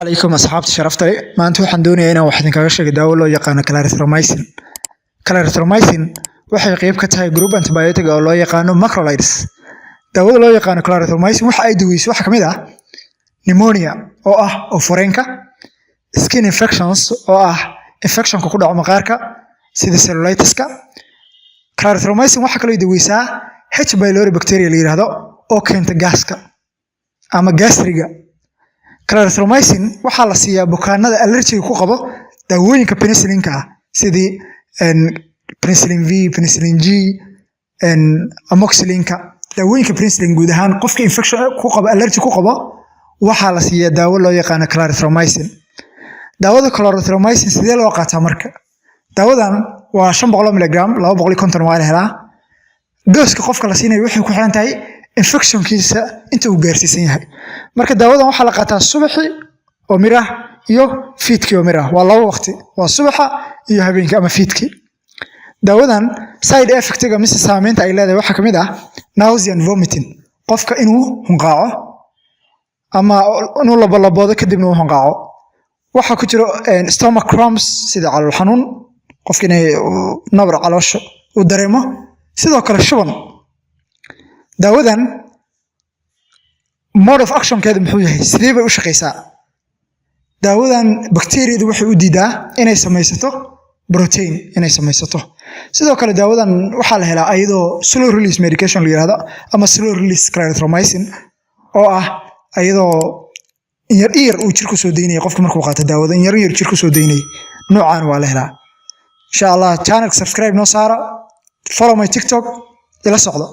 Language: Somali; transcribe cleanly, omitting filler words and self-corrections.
Calaykum asxaabta sharafta leh. Maanta waxaan doonayaa inaan wax idinkaga sheego daawo loo yaqaano clarithromycin. Clarithromycin waxay qayb ka tahay group antibiotic oo loo yaqaano macrolides. Daawada loo yaqaano clarithromycin waxa ay daweyso waxaa kamid ah pneumonia oo ah oof-wareenka, skin infections oo ah infectionka ku dhaco maqaarka sida cellulitis-ka. Clarithromycin waxaa kaloo ay daweysaa H pylori bacteria la yiraahdo oo keenta gaaska ama gastriga. Clarithromycin waxaa la siiyaa bukaanada allergiga ku qabo daawooyinka penicillinka ah, sidii penicillin V, penicillin G, amoxicillinka, daawooyinka penicillin guud ahaan. Qofka infection ku qabo, allergy ku qabo, waxaa la siiyaa daawo loo yaqaano clarithromycin. Daawada clarithromycin sidee loo qaataa? Marka daawadan waa 500 milligram, 250 waa la helaa. Dose-ka qofka la siinayo waxay ku xiran tahay infectionkiisa inta uu gaarsiisan yahay. Marka daawadan waxaa la qaataa subaxi oo mirah iyo fiidkii oo mirah. Waa laba waqti, waa subaxa iyo habeenkii ama fiidkii. Daawadan side effectiga mise saameynta ay leedahay waxaa kamid ah nausea and vomiting, qofka inuu hunqaaco ama inuu labolaboodo, kadibna uu hunqaaco. Waxaa ku jiro stomach cramps, sida calool xanuun, qofka inay nabar caloosha uu dareemo, sidoo kale shuban. Daawadan mode of actionkeedu muxuu yahay? Sidee bay u shaqeysaa daawadan? Bacteriadu waxay u diidaa inay samaysato protein inay samaysato. Sidoo kale daawadan waxaa la helaa ayadoo slow release medication la yirahdo ama slow release clarithromycin, oo ah ayadoo inyar iyar uu jirku soo daynaya. Qofka markuu qaato daawada, inyar iyar jirku soo daynaya. Noocaan waa la helaa, insha Allah. Channel subscribe noo saara, follow my TikTok, ila socdo.